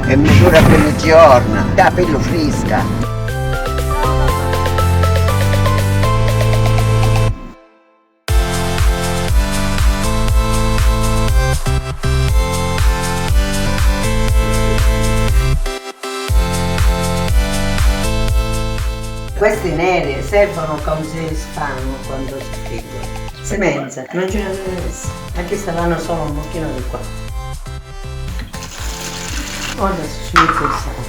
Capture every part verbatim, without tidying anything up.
È misura pi mizziorna, dà pillu frisca. Questi neri servono così sfano quando si frigo. Semenza, non ce ne deve essere. Anche se vanno solo un pochino di qua. Ora ci metto il sale.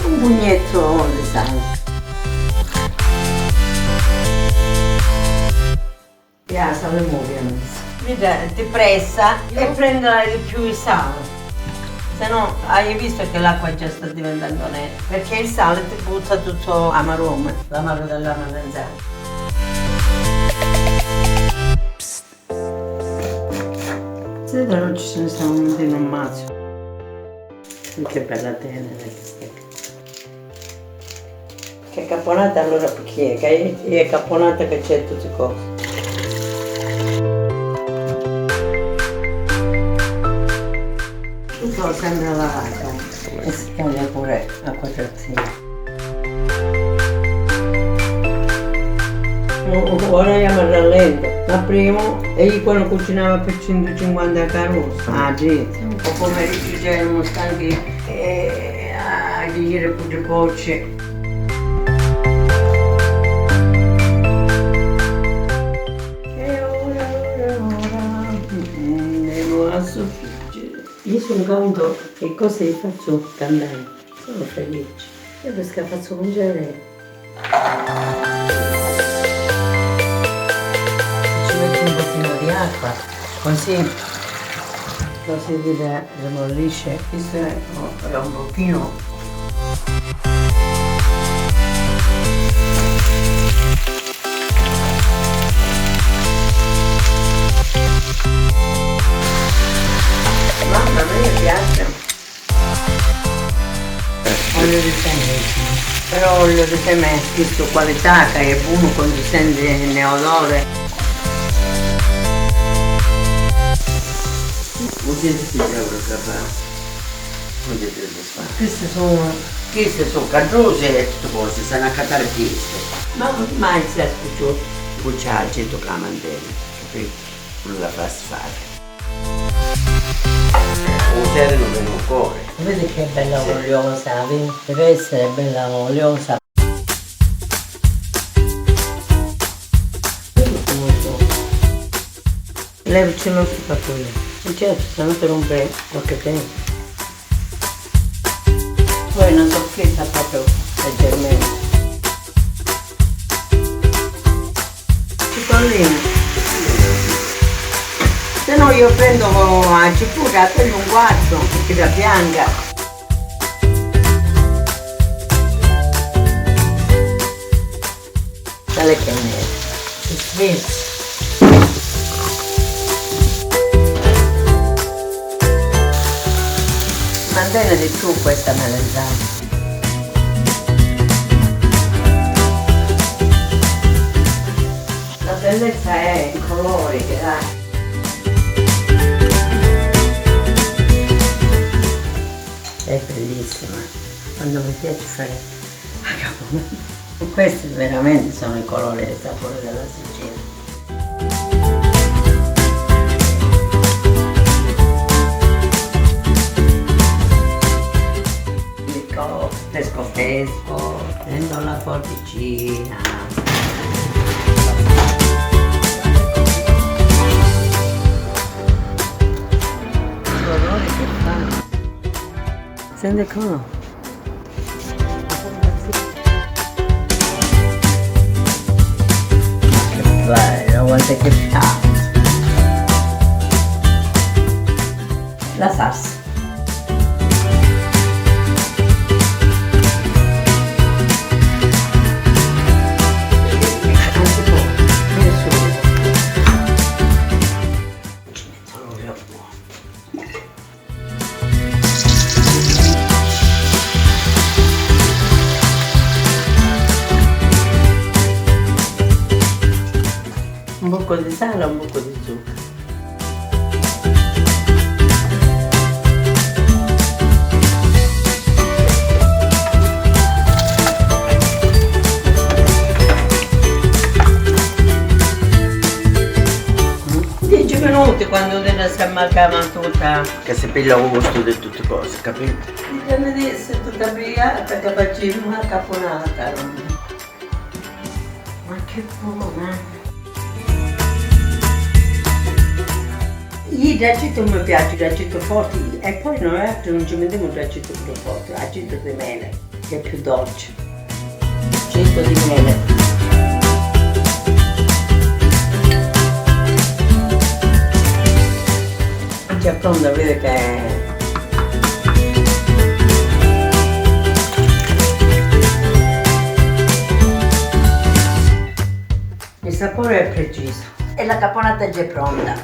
Un pugnetto di sale. Ya, sale mo ovviamente. Vedi, ti pressa e prendila di più il sale. Se no, hai visto che l'acqua già sta diventando nera? Perché il sale ti butta tutto amarume, l'amaro della melanzana. Sì, però ci ne sta un mazzo. Che bella tenera che sta. Che caponata allora, perché è, è caponata che c'è tutte cose. Tutto sempre alla vacca e si taglia pure a quattrozzini. Ora andiamo a rallento, ma prima e io quando cucinava per centocinquanta carusi, ah, sì, o pomeriggio c'erano stanchi e a ghighire pure porci. E ora, ora, ora, andemo a soffriggere. Io sono conto che cosa vi faccio cantare. Sono felice. Io perché faccio mangiare. Ci metto un pochino di acqua, così, così si ramollisce. Questo è, è un pochino. Mamma mia, piace. Olio di semestre. Però olio di semestre, stu qualità ca è bonu quannu senti ne odore. Quantu ti piace a fa? Quantu ti piace a fa? Chisti su, chisti su caddusi e tutti cosi, s'hannu a accattari chisti. Ma ormai si è scucciuto. Cucciaci tu ca manteni, capito? Nun la fa sfari. Un serenu veni un cori. Vedi che è bella oliosa, vedi? Deve essere bella oliosa. Levici lo sto capello. E certo, se no ti rompe qualche tempo. Poi una soffitta proprio leggermente. Cipollina. Se no io prendo la cipolla, taglio un quarto, perché la bianca. Sale che nero. Sfizio. Mantene di più questa melanzana. La bellezza è il colore che dà. È bellissima. Quando mi piace fare la caponata. Questi veramente sono i colori e il sapore della Sicilia. Dico, fresco fresco, prendo la porticina. Che odore che fa. Senti come? Che bello, guarda che tanto. La salsa. Non si può, nessuno. Ci metto l'olio buono. Un poco di sale e un poco di zucchero. Quannu ti ne si ammaccama tutta. Ca si piglia u gustu di tutti cosi, capito? Dicennu di si tutta briata ca facimmu a capunata. Ma che buona! Io l'aceto mi piace, l'aceto forte, e poi noi altri non ci mettiamo l'aceto più forte, l'aceto di mele, che è più dolce. L'aceto di mele. Già pronta, vedi che il sapore è preciso. E la caponata è già pronta.